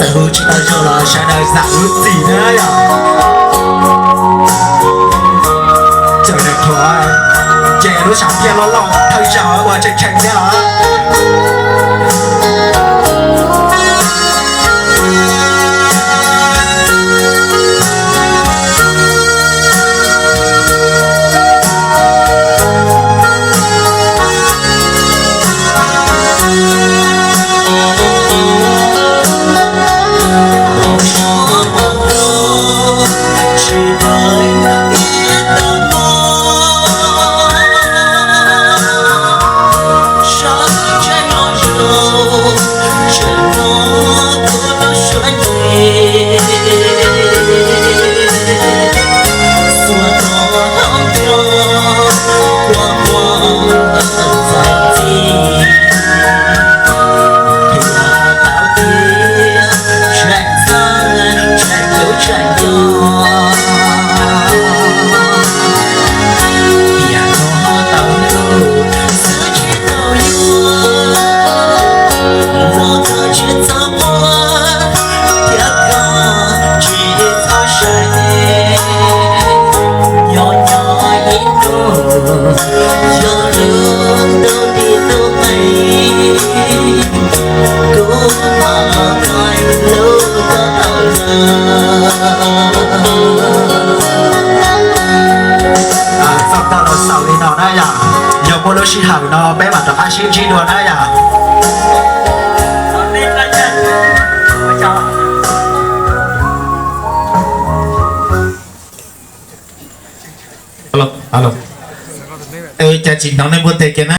Txawm hu tsis tau zoo los sawv daws zam lub txim na yom. Cawm daim thuam ces lub sam thiaj loj loj thawj zaug ua tshee tshee thiab los. Txog tau los xaus li no na yom, yog muaj lub sij hawm no peb mam rov qab sib ntsib dua na yom. Cas tsis hnov nej npua teg kiag?